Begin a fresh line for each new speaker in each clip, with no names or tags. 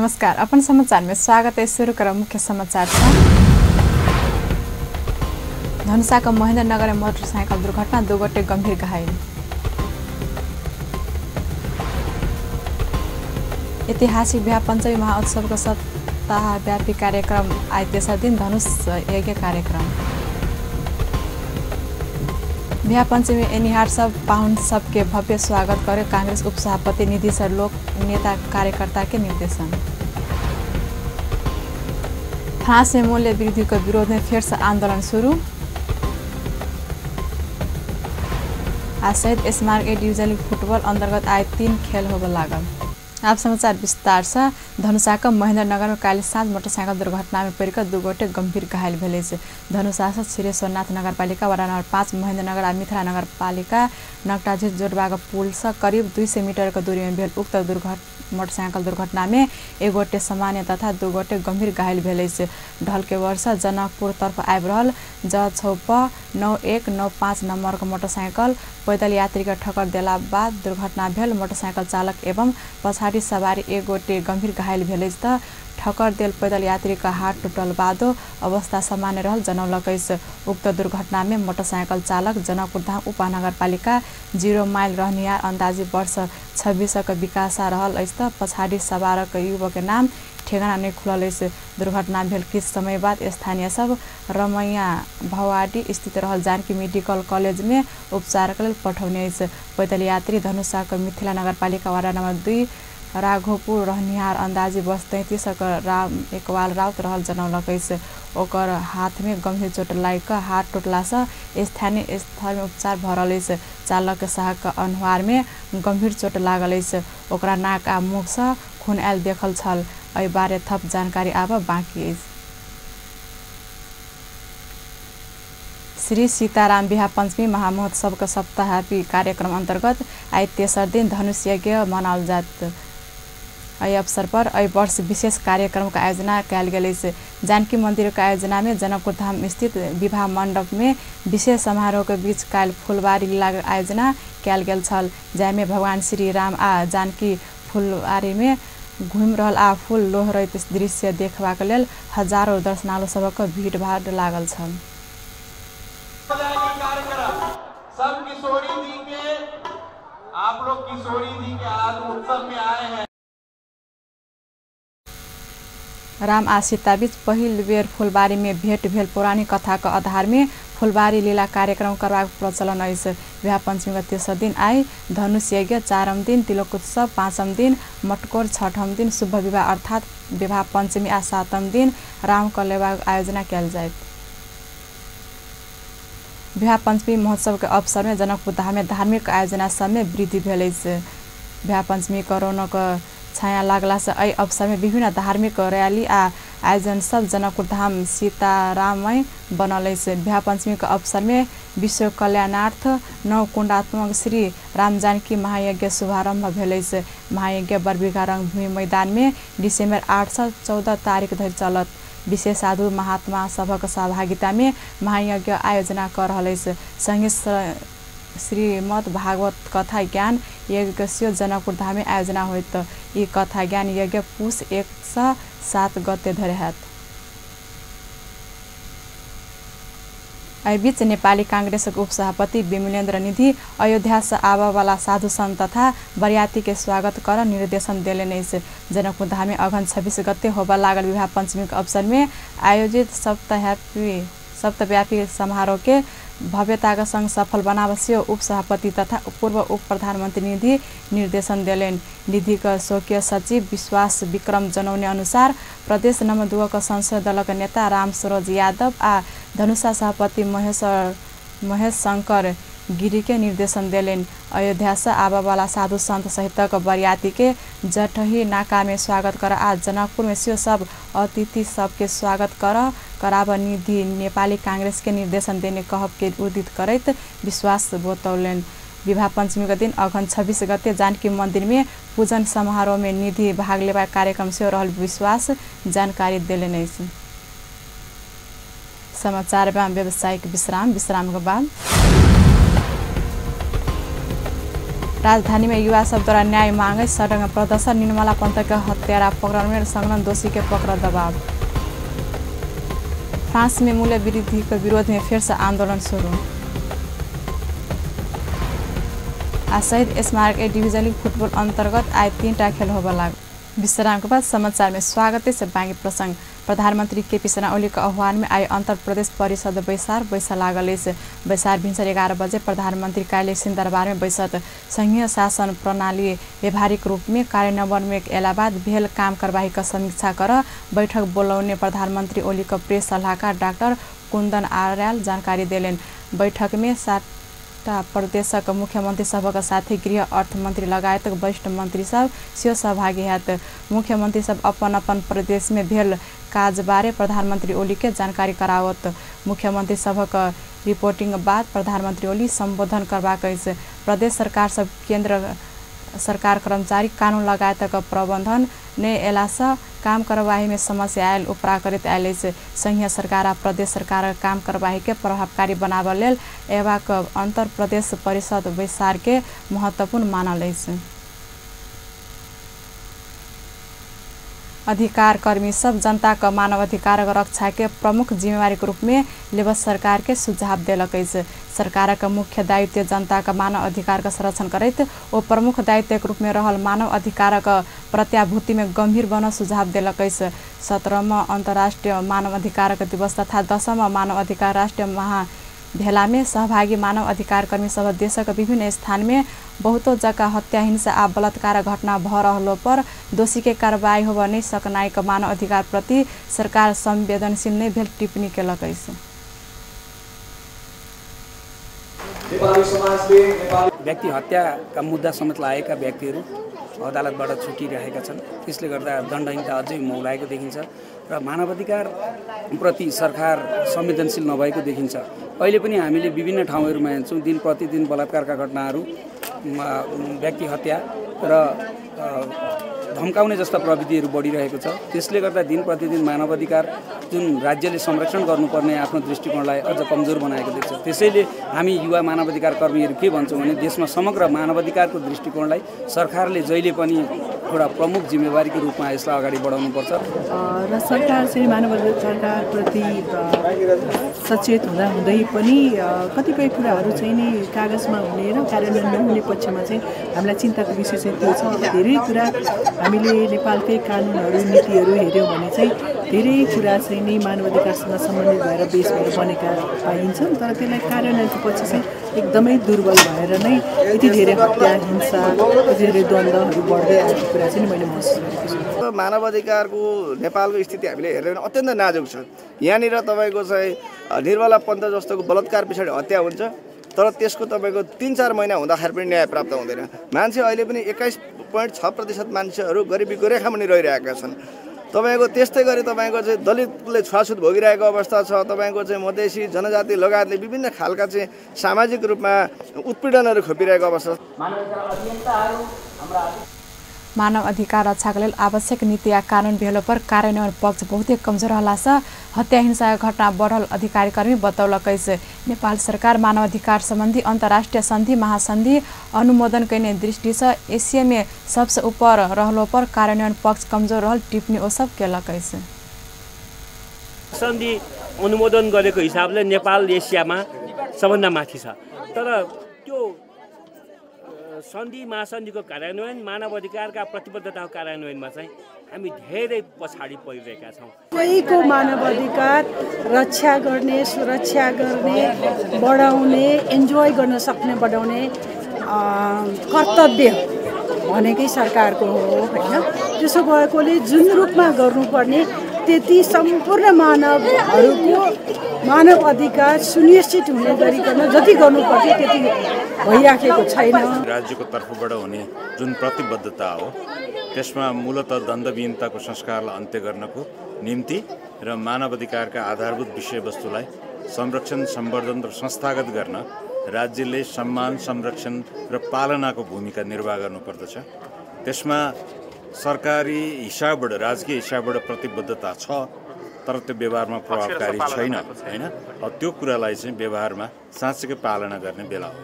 नमस्कार, अपन समाचार में स्वागत है। शुरू करब मुख्य समाचार से। धनुषा का महेंद्रनगर में मोटरसाइकिल दुर्घटना, दो गोटे गंभीर घायल। ऐतिहासिक विवाह पंचमी महोत्सव का सप्ताहव्यापी कार्यक्रम आज तेसर दिन धनुष यज्ञ कार्यक्रम। विवाह पंचमी एनिहार सब पाहुन सबके भव्य स्वागत करे कांग्रेस उपसभापति निधि सर लोक नेता कार्यकर्ता के निर्देशन। फ्रांस में मूल्य वृद्धि के विरोध में फिर से आंदोलन शुरू। आज शहीद स्मारक ए डिवीजन फुटबॉल अंतर्गत आए 3 खेल होबे लागल। आप समाचार विस्तार से। धनुषा के महेंद्रनगर में काल्हि साँझ मोटरसाइकिल दुर्घटना में पड़िकऽ दू गोटे गंभीर घायल भेल अछि। धनुषा से क्षीरेश्वरनाथ नगरपालिका वार्ड नंबर 5 महेंद्रनगर आ मिथिला नगरपालिका नकटाझी जोड़बाक पुल से करीब 200 मीटर के दूरी में भेल उक्त मोटरसाइकिल दुर्घटना में एक गोटे सामान्य तथा दू गोटे गंभीर घायल भेल अछि। ढलकेवर से जनकपुर तरफ आबि रहल ज 6 प 9195 नंबर के मोटरसाइकिल पैदल यात्री के ठक्कर देला बाद दुर्घटना भेल। मोटरसाइकिल चालक एवं पछाड़ी सवारी एक गोटे गंभीर घायल भेल अछि त ठक्कर देल पैदल यात्री के हाथ टूटल बादो अवस्था सामान्य रहल जनौलक अछि। उक्त दुर्घटना में मोटरसाइकिल चालक जनकपुरधाम उपनगरपालिका 0 माइल रहनिहार अंदाजी वर्ष 26 के विकासा रहल अछि त पछाड़ी सवारक युवक के नाम ठेगाना नहीं खुलल अछि। दुर्घटना भेल किछु समय बाद स्थानीय सब रमैया भवाडी स्थित रहल जानकी मेडिकल कॉलेज में उपचार के लेल पठौने अछि। पैदल यात्री धनुषा के मिथिला नगरपालिका वार्ड नंबर 2 राघोपुर रहनिहार अंदाजी वर्ष 33 के राम एकवाल राउत रहल जनौलक अछि। ओकर हाथ में गंभीर चोट लागि कऽ हाथ टूटला से स्थानीय स्थल में उपचार भऽ रहल अछि। चालक शाह के अनुहार में गंभीर चोट लागल अछि। ओकरा नाक आ मुख से खून आयल देखल छल। एहि बारे थप जानकारी आब बाँकी अछि। श्री सीताराम विवाह पंचमी महामहोत्सव के सप्ताहव्यापी कार्यक्रम अंतर्गत आइ तेसर दिन धनुष यज्ञ मनाओल जायत। एहि अवसर पर एहि वर्ष विशेष कार्यक्रम के आयोजना कयल गेल अछि। जानकी मंदिर के आयोजना में जनकपुरधाम स्थित विवाह मंडप में विशेष समारोह के बीच काल्हि फुलबाड़ी लीला के आयोजना कयल गेल छल, जाहिमे भगवान श्री राम आ जानकी फुलबाड़ी में घुमि रहल आ फूल लोहरैत दृश्य देखबाक लेल हजारों दर्शनालु सभक भीड़भाड़ लागल छल।
सब किशोरी जी के, आप लोग किशोरी जी के आज उत्सव में आए हैं।
राम आ सीता बीच पहिल बेर फुलबाड़ी में भेंट भेल पौराणिक कथा के आधार में फुलबाड़ी लीला कार्यक्रम करबाक प्रचलन अछि। विवाह पंचमी के तेसर दिन आइ धनुष यज्ञ, चारम दिन तिलकोत्सव, पाँचम दिन मटकोर, छठम दिन शुभ विवाह अर्थात विवाह पंचमी आ सातम दिन राम कलेवाक आयोजना कयल जायत। विवाह पंचमी महोत्सव के अवसर में जनकपुरधाम में धार्मिक आयोजना सब में वृद्धि भेल अछि। विवाह पंचमी के रौनक छाया लागला से एहि अवसर में विभिन्न धार्मिक रैली आ आयोजन सब जनकपुरधाम सीताराममय बनल अछि। विवाह पंचमी के अवसर में विश्व कल्याणार्थ 9 कुंडात्मक श्री राम जानकी महायज्ञ शुभारंभ भेल अछि। महायज्ञ बरबीघा रंगभूमि मैदान में दिसंबर 8 से 14 तारीख धरि चलत। विशेष साधु महात्मा सभक सहभागिता में महायज्ञ आयोजना कर रहल अछि। संगे श्रीमद् भागवत कथा ज्ञान यज्ञ सेहो जनकपुरधाम में आयोजना होयत। ई कथा ज्ञान यज्ञ पुस 1 से 7 गते धरि हैत। एहि बीच नेपाली कांग्रेसक उपसभापति विमलेन्द्र निधि अयोध्या से आबय वाला साधु संत तथा बरियाती के स्वागत कर निर्देशन देलनि अछि। जनकपुरधाम में अगहन 26 गते होबय लागल विवाह पंचमी के अवसर में आयोजित सप्ताहव्यापी समारोह के भव्यता के संग सफल बनाब सेहो उपसभापति तथा पूर्व उप प्रधानमंत्री निधि निर्देशन देलनि। निधि के स्वकीय सचिव विश्वास विक्रम जनौने अनुसार प्रदेश नंबर 2 के संसदीय दलक नेता राम सरोज यादव आ धनुषा सभापति महेश शंकर गिरी के निर्देशन देलनि। अयोध्या से आबय वाला साधु संत सहितक बरियाती के जटही नाका में स्वागत कर आ जनकपुर में सेहो सब अतिथि सबके स्वागत कर कराब निधि नेपाली कांग्रेस के निर्देशन देने कहब के उदित करैत विश्वास बतौलनि। विवाह पंचमी के दिन अगहन 26 गते जानकी मंदिर में पूजन समारोह में निधि भाग लेबाक कार्यक्रम सेहो रहल विश्वास जानकारी देलनि अछि। समाचार में व्यावसायिक विश्राम, विश्राम के बाद राजधानी में युवा सब द्वारा न्याय मांगे सड़क प्रदर्शन। निर्मला पंत के हत्यारा प्रकरण में संलग्न दोषी के पकड़ दबाव। फ्रांस में मूल्य वृद्धि के विरोध में फिर से आंदोलन शुरू। आ शहीद स्मारक ए डिवीजन लीग फुटबॉल अंतर्गत आइ 3टा खेल होबय लागल। विश्राम के बाद समाचार में स्वागत है। बाँकी प्रसंग। प्रधानमंत्री केपी शर्मा ओली के आह्वान में आइ अंतर प्रदेश परिषद बैसार बैसा लागल अछि। बैसार भिनसर 11 बजे प्रधानमंत्री कार्यालय सिंहदरबार में बैसत। संघीय शासन प्रणाली व्यवहारिक रूप में कार्यान्वयन में अयला बाद भेल काम कार्यवाही के समीक्षा कर बैठक बोलौने प्रधानमंत्री ओली के प्रेस सलाहकार डाक्टर कुंदन आर्याल जानकारी देलनि। बैठक में 7 प्रदेशक मुख्यमंत्री सभक साथी गृह अर्थमंत्री लगायत वरिष्ठ मंत्री सब सेहो सहभागी हैत। मुख्यमंत्री सब अपन अपन प्रदेश में भेल काज बारे प्रधानमंत्री ओली के जानकारी करावत। मुख्यमंत्री सभक रिपोर्टिंग बाद प्रधानमंत्री ओली संबोधन करबाक अछि। प्रदेश सरकार सब केंद्र सरकार कर्मचारी कानून लगायतक प्रबंधन नहि अयलासँ काम कार्यवाही में समस्या आयल उपरा करैत आयल अछि। संघीय सरकार आ प्रदेश सरकार काम कार्यवाही के प्रभावकारी बनाबय लेल अयबाक अंतर प्रदेश परिषद बैसार के महत्वपूर्ण मानल अछि। अधिकार कर्मी सब जनता के मानवाधिकार रक्षा के प्रमुख जिम्मेवारी के रूप में लेबऽ सरकार के सुझाव देलक अछि। सरकार के मुख्य दायित्व जनता के मानव अधिकार के संरक्षण करैत ओ प्रमुख दायित्व के रूप में रहल मानव अधिकार के प्रत्याभूति में गंभीर बनऽ सुझाव देलक अछि। 17वां अंतर्राष्ट्रीय मानव अधिकार दिवस तथा 10वां मानव अधिकार राष्ट्रीय महाभेला में सहभागी मानव अधिकार कर्मी सब देशक विभिन्न स्थान में बहुतो जगह हत्या, हिंसा आ बलात्कार घटना भ रहलो पर दोषी के कार्रवाई होबय नहि सकनाइ के मानव अधिकार प्रति सरकार संवेदनशील नहि भेल टिप्पणी केलक अछि।
व्यक्ति हत्याका मुद्दा समेत लागेका व्यक्तिहरू अदालतबाट छुटिरहेका छन्। त्यसले गर्दा दण्डहीनता अझै मौलाएको देखिन्छ र मानवाधिकारप्रति सरकार संवेदनशील नभएको देखिन्छ। अहिले पनि हामीले विभिन्न ठाउँहरूमा हेर्छौँ, दिन प्रतिदिन बलात्कारका घटनाहरू, व्यक्ति हत्या र धम्काउने जस्ता प्रविधिहरू बढिरहेको छ। त्यसले गर्दा दिन प्रतिदिन मानवाधिकार जुन राज्यले संरक्षण गर्नुपर्ने आफ्नो दृष्टिकोणलाई अझ कमजोर बनाएको देख्छ। त्यसैले हामी युवा मानवाधिकार कर्मीहरू के भन्छौँ भने देशमा समग्र मानवाधिकारको दृष्टिकोणलाई सरकारले जहिले पनि एउटा प्रमुख जिम्मेवारीको रूपमा यसलाई अगाडि बढाउनुपर्छ
र सरकार चाहिँ मानवाधिकारप्रति सचेत हुँदा हुँदै पनि कतिपय कुराहरू चाहिँ नि कागजमा हुने र कार्यान्वयन नहुने पक्षमा चाहिँ हामीलाई चिन्ताको विषय चाहिँ त्यो छ। धेरै कुरा हामीले नेपालकै कानुनहरू नीतिहरू हेऱ्यौँ भने चाहिँ धेरै कुरा चाहिँ नि मानवाधिकारसँग सम्बन्धित भएर बेस भएर बनेका पाइन्छन्, तर त्यसलाई कार्यान्वयनको पक्ष चाहिँ एकदमै दुर्बल भएर नै यति धेरै हत्या, हिंसा, यति धेरै द्वन्द्वहरू बढ्दै आएको कुरा चाहिँ मैले महसुस गरेको छु।
मानवाधिकारको नेपालको स्थिति हामीले हेऱ्यो भने अत्यन्त नाजुक छ। यहाँनिर तपाईँको चाहिँ निर्मला पन्त जस्तोको बलात्कार पछाडि हत्या हुन्छ, तर त्यसको तपाईँको 3-4 महिना हुँदाखेरि पनि न्याय प्राप्त हुँदैन। मान्छे अहिले पनि 21.6% मान्छेहरू गरिबीको रेखामुनि रहिरहेका छन्। तपाईँको त्यस्तै गरी तपाईँको चाहिँ दलितले छुवाछुत भोगिरहेको अवस्था छ। तपाईँको चाहिँ मधेसी जनजाति लगायतले विभिन्न खालका चाहिँ सामाजिक रूपमा उत्पीडनहरू खोपिरहेको अवस्था।
मानव अधिकार रक्षाको लेल आवश्यक नीति आ कानून भेलो पर कार्यान्वयन पक्ष बहुते कमजोर रहलासँ हत्या हिंसाको घटना बढ़ल अधिकारी कर्मी बतौलक अछि। नेपाल सरकार मानवाधिकार सम्बन्धी अन्तर्राष्ट्रिय सन्धि महासन्धि अनुमोदन कयने दृष्टिसँ एशिया में सबसँ ऊपर रहलो पर कार्यान्वयन पक्ष कमजोर रहल टिप्पणी ओ सब केलक अछि।
सन्धि अनुमोदन गरेको हिसाबले नेपाल एशियामा सबभन्दा माथि छ, तर त्यो सन्धि महासन्धिको कार्यान्वयन मानवाधिकारका प्रतिबद्धताको कार्यान्वयनमा चाहिँ हामी धेरै पछाडि परिरहेका छौँ।
सबैको मानवाधिकार रक्षा गर्ने, सुरक्षा गर्ने, बढाउने, इन्जोय गर्न सक्ने बढाउने कर्तव्य भनेकै सरकारको हो होइन। त्यसो भएकोले जुन रूपमा गर्नुपर्ने त्यति सम्पूर्ण मानवहरूको मानव अधिकार सुनिश्चित हुने गरिकन जति गर्नुपर्छ त्यति भइराखेको छैन।
राज्यको तर्फबाट हुने जुन प्रतिबद्धता हो त्यसमा मूलत दण्डविहीनताको संस्कारलाई अन्त्य गर्नको निम्ति र मानवाधिकारका आधारभूत विषयवस्तुलाई संरक्षण, सम्वर्धन र संस्थागत गर्न राज्यले सम्मान, संरक्षण र पालनाको भूमिका निर्वाह गर्नुपर्दछ। त्यसमा सरकारी हिसाबबाट, राजकीय हिसाबबाट प्रतिबद्धता छ, तर त्यो व्यवहारमा प्रभावकारी छैन होइन। त्यो कुरालाई चाहिँ व्यवहारमा साँच्चीकै पालना गर्ने बेला हो।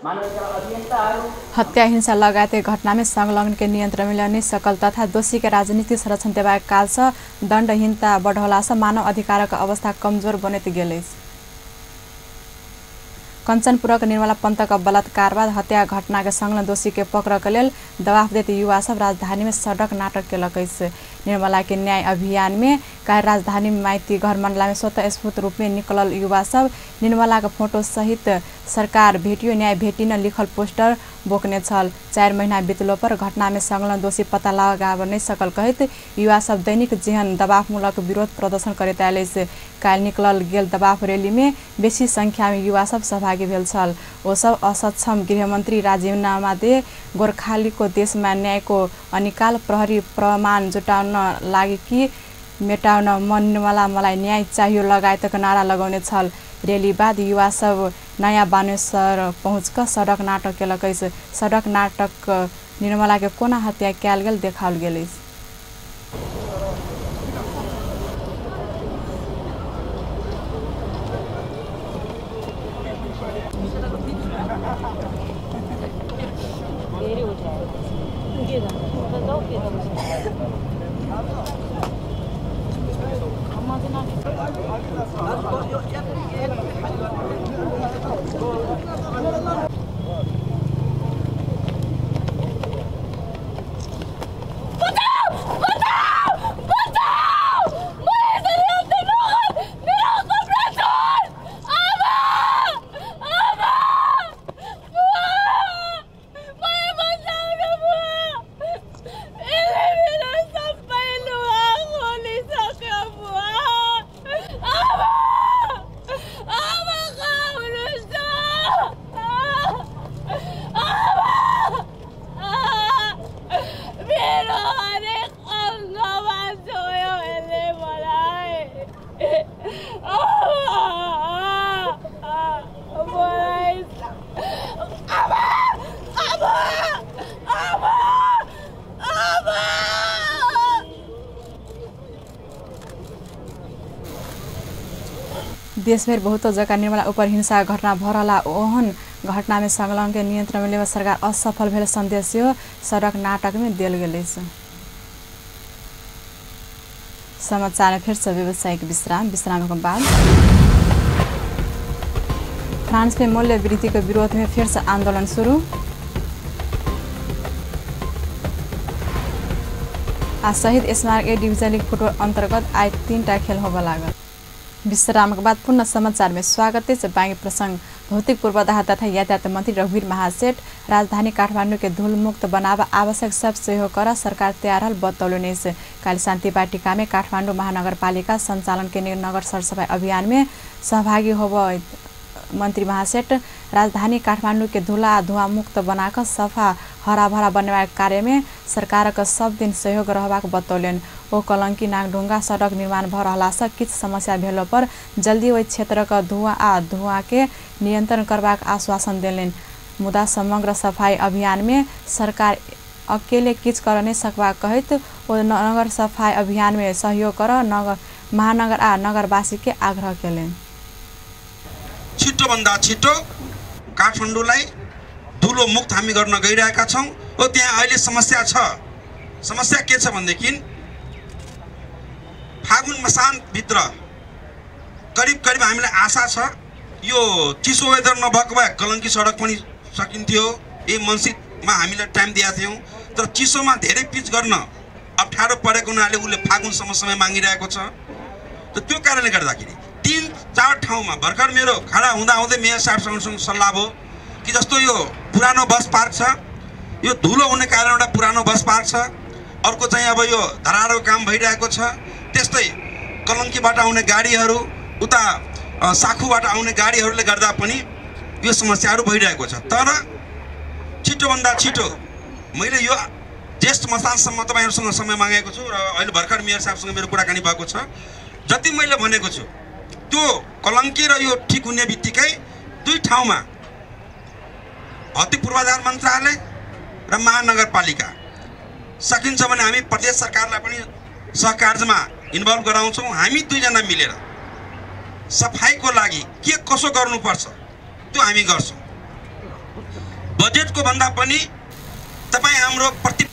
हत्या हिंसा लगायत घटना में संलग्न के नियंत्रण में नहीं सकल तथा दोषी के राजनीतिक संरक्षण देबाक काल से दंडहीनता बढ़ला से मानव अधिकारक अवस्था कमजोर बनैत गेल अछि। कंचनपुरक निर्मला पंतक बलात्कार बाद हत्या घटना के संलग्न दोषी के पकड़ के लेल दबाव दैत युवा सब राजधानी में सड़क नाटक केलक अछि। निर्मला के न्याय अभियान में काल्हि राजधानी में माइती घर मंडला में स्वतः स्फूर्त रूप में निकलल युवा सब निर्मला के फोटो सहित सरकार भेटियो न्याय भेटी न लिखल पोस्टर बोकने छल। 4 महीना बीतलो पर घटना में संलग्न दोषी पता लगाब नहीं सकल कहैत युवा सब दैनिक जेहन दबावमूलक विरोध प्रदर्शन करैत आयल अछि। काल्हि निकलल गेल दबाव रैली में बेसी संख्या में युवा सब सहभागी भेल छल। ओ सब असक्षम गृहमंत्री राजीनामा दे गोर्खाली को देश में न्याय को अनिकाल प्रहरी प्रमाण जुटाउन लागि कि मेटाउन मन निर्मला मलाई न्याय चाहियो लगायतक नारा लगौने छल। रैली बाद युवा सब नयाँ बानेश्वर पहुँच सड़क नाटक केलक अछि। सड़क नाटक निर्मला के कोना हत्या कयल गेल देखाओल गेल अछि। देशभर बहुतो जगह निर्मला ऊपर हिंसा घटना भ रहला ओहन घटना में संलग्न के नियंत्रण में लेबऽ सरकार असफल भेल संदेश सेहो सड़क नाटक में देल गेल अछि। समाचार में फिर से व्यावसायिक विश्राम। विश्राम के बाद फ्रांस में मूल्य वृद्धि के विरोध में फिर से आंदोलन शुरू। आ शहीद स्मारक ए डिवीजन लीग फुटबॉल अंतर्गत आइ 3टा खेल होबऽ लागल। विश्राम के बाद पुनः समाचार में स्वागत है। बाँकी प्रसंग भौतिक पूर्वाधार तथा यातायात मंत्री रघुवीर महासेठ राजधानी काठमाडौँ के धूल मुक्त बनाव आवश्यक सब सहयोग कर सरकार तैयार हल बतौलनि अछि। काल्हि शान्ति वाटिका में काठमाडौँ महानगरपालिका संचालन के नगर सरसफाई अभियान में सहभागी होब मंत्री महासेठ राजधानी काठमाडौँ के धूला धुआं मुक्त बनाकर सफा हराभरा बनेबाक कार्य में सरकारक सब दिन सहयोग रहबाक बतौलनि। ओ कलंकी नागढुंगा सड़क निर्माण भ रहला से किछु समस्या भेलो पर जल्दी ओहि क्षेत्रक धुआं आ धुआं के नियंत्रण करबाक आश्वासन देलनि। मुदा समग्र सफाई अभियान में सरकार अकेले किछु कर नहि सकबाक कहैत ओ नगर सफाई अभियान में सहयोग कर महानगर आ नगरवासी के आग्रह केलनि।
छिटोभन्दा छिटो काठमाडौँलाई धुलो मुक्त हामी गर्न गइरहेका छौँ। हो त्यहाँ अहिले समस्या छ। समस्या के छ भनेदेखि फागुन मसान्तभित्र करिब करिब हामीलाई आशा छ यो चिसो वेदर नभएको भए कलङ्की सडक पनि सकिन्थ्यो। यही मङ्सिरमा हामीलाई टाइम दिएका थियौँ, तर चिसोमा धेरै पिच गर्न अप्ठ्यारो परेको हुनाले उसले फागुनसम्म समय मागिरहेको छ। त त्यो कारणले गर्दाखेरि 3-4 ठाउँमा भर्खर मेरो खडा हुँदा हुँदै मेयर साहबसँग सल्लाह भयो कि जस्तो यो पुरानो बस पार्क छ, यो धुलो हुने कारण एउटा पुरानो बस पार्क छ, अर्को चाहिँ अब यो धरारो काम भइरहेको छ, त्यस्तै कलङ्कीबाट आउने गाडीहरू उता साखुबाट आउने गाडीहरूले गर्दा पनि यो समस्याहरू भइरहेको छ। तर छिटोभन्दा छिटो मैले यो ज्येष्ठ मसानसम्म तपाईँहरूसँग समय मागेको छु र अहिले भर्खर मेयर साहबसँग मेरो कुराकानी भएको छ। जति मैले भनेको छु त्यो कलङ्की र यो ठिक हुने बित्तिकै 2 ठाउँमा भौतिक पूर्वाधार मन्त्रालय र महानगरपालिका सकिन्छ भने हामी प्रदेश सरकारलाई पनि सहकार्यमा इन्भल्भ गराउँछौँ। हामी 2जना मिलेर सफाइको लागि के कसो गर्नुपर्छ त्यो हामी गर्छौँ। बजेटको भन्दा पनि तपाई हाम्रो प्रति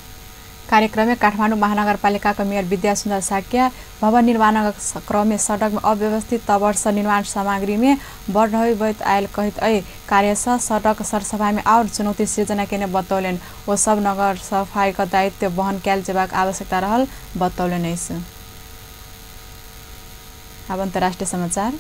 कार्यक्रममा काठमाडौँ महानगरपालिकाको मेयर विद्यासुन्दर साक्य भवन निर्माणक क्रममे सडकमा अव्यवस्थित तवर्ष निर्माण सामग्रीमे बढ़ैत आयल कहैत एहि कार्यसँ सडक सरसफाईमे आओर चुनौती सिर्जना केने बतौलनि। ओ सब नगर सफाईक दायित्व वहन कयल जेबाक आवश्यकता रहल बतौलनि अछि। अब अन्तर्राष्ट्रिय समाचार।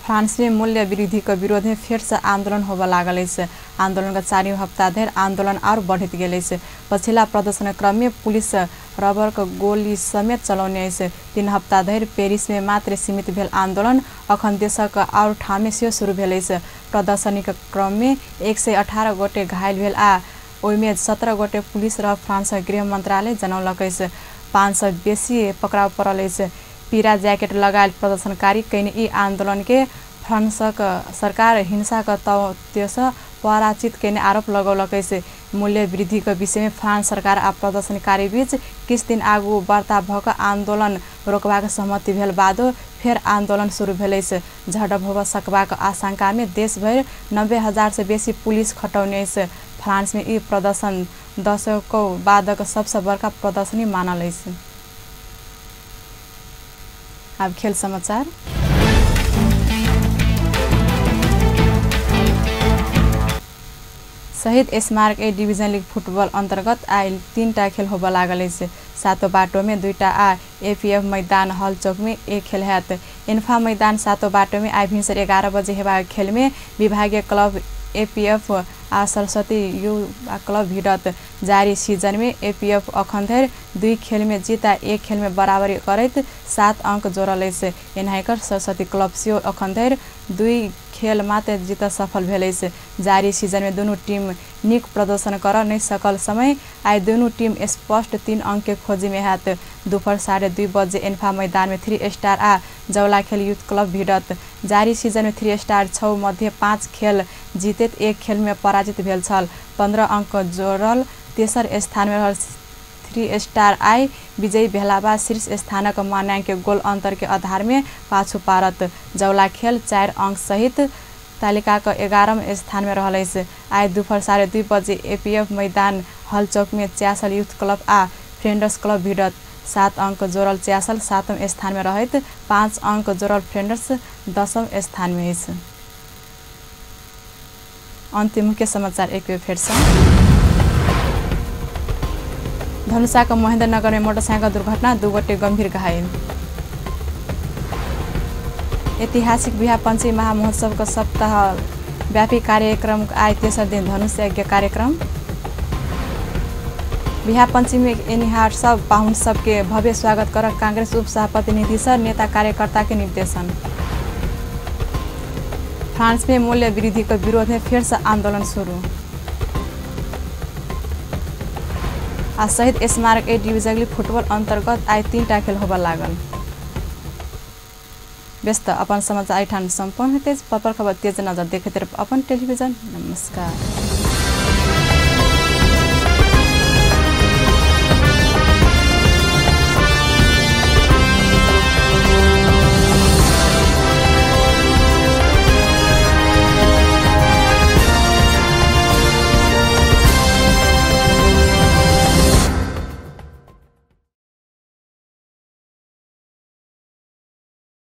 फ्रांस में मूल्य वृद्धि के विरोध में फेर से आंदोलन होबय लागल अछि। आंदोलन के 4 हप्ता धरि आंदोलन और बढ़ैत गेल अछि। पछिला प्रदर्शन क्रम में पुलिस रबर के गोली समेत चलौने अछि। 3 हप्ता धरि पेरिस में मात्र सीमित भेल आंदोलन अखन देशक और ठाम में सेहो शुरू भेल अछि। प्रदर्शनी के क्रम में 118 गोटे घायल भेल आ ओहिमे 17 गोटे पुलिस र फ्रांस गृह मंत्रालय जनौलक अछि। 500 बेसी पकड़ाव पड़ल अछि। पीरा जैकेट लगायल प्रदर्शनकारी कयने ई आंदोलन के फ्रांसक सरकार हिंसाक तथ्यसँ पराजित कयने आरोप लगौलक अछि। मूल्य वृद्धि के विषय में फ्रांस सरकार आ प्रदर्शनकारी बीच किछु दिन आगू वार्ता भऽ कऽ आंदोलन रोकबाक सहमति भेल बादो फेर आंदोलन शुरू भेल अछि। झड़प होबय सकबाक आशंका में देशभरि 90,000 से बेसी पुलिस खटौने अछि। फ्रांस में ई प्रदर्शन दशकौं बादक सबसँ बड़का प्रदर्शनी मानल अछि। अब खेल समाचार। शहीद स्मारक ए डिभिजन लीग फुटबॉल अंतर्गत आइ 3टा खेल होबय लागल अछि। सातो बाटो में 2टा आ एपीएफ मैदान हल चौक में एक खेल हैत। इन्फा मैदान सातो बाटो में आइ भिनसर 11 बजे हेबाक खेल में विभागीय क्लब एपीएफ आ सरस्वती युवा क्लब भिड़त। जारी सीजन में एपीएफ अखन धरि 2 खेल में जीत आ 1 खेल में बराबरी करैत 7 अंक जोड़ल अछि। एनाहिकर सरस्वती क्लब सेहो अखन धरि 2 खेल मात्र जीत सफल भेल अछि। जारी सीजन में दुनू टीम नीक प्रदर्शन कर नहि सकल समय आइ दुनू टीम स्पष्ट 3 अंक के खोजी में हैत। दोपहर 2:30 बजे एन्फा मैदान में 3 स्टार आ जौलाखेल यूथ क्लब भिड़त। जारी सीजन में 3 स्टार 6 मध्ये 5 खेल जीतैत 1 खेल में पराजित भेल छल। 15 अंक जोड़ल तेसर स्थान में रहल 3 स्टार आई विजयी भेला बाद शीर्ष स्थानक मानांक गोल अंतर के आधार में पाछू पारत। जौलाखेल 4 अंक सहित तालिकाक 11 स्थान में रहल अछि। आइ दोपहर 2:30 बजे एपीएफ मैदान हल चौक में च्यासल यूथ क्लब आ फ्रेंडर्स क्लब भिड़त। 7 अंक जोड़ल च्यासल 7म स्थान में रहैत 5 अंक जोड़ल फ्रेंडर्स 10म स्थान में अछि। अंतिम मुख्य समाचार एक बेर फेर से। धनुषाको महेन्द्रनगर में मोटरसाइकिल दुर्घटना, 2 गोटे गंभीर घायल। ऐतिहासिक बिहा पंचमी महामहोत्सव को सप्ताह व्यापी कार्यक्रम आइ तेसर दिन धनुष यज्ञ कार्यक्रम। बिहा पंचमी एनिहार सब पाहुन सबके भव्य स्वागत कर कांग्रेस उपसभापति नीतीश नेता कार्यकर्ता के निर्देशन। फ्रांस में मूल्य वृद्धि के विरोध में फिर से आंदोलन शुरू। आ शहीद स्मारक ए डिभिजन लीग फुटबॉल अंतर्गत आइ 3टा खेल होबय लागल। व्यस्त अपन समाचार एहिठाम सम्पन्न होइत अछि। पल पल खबर तेज नजर देखैत रहब अपन टेलीविजन। नमस्कार।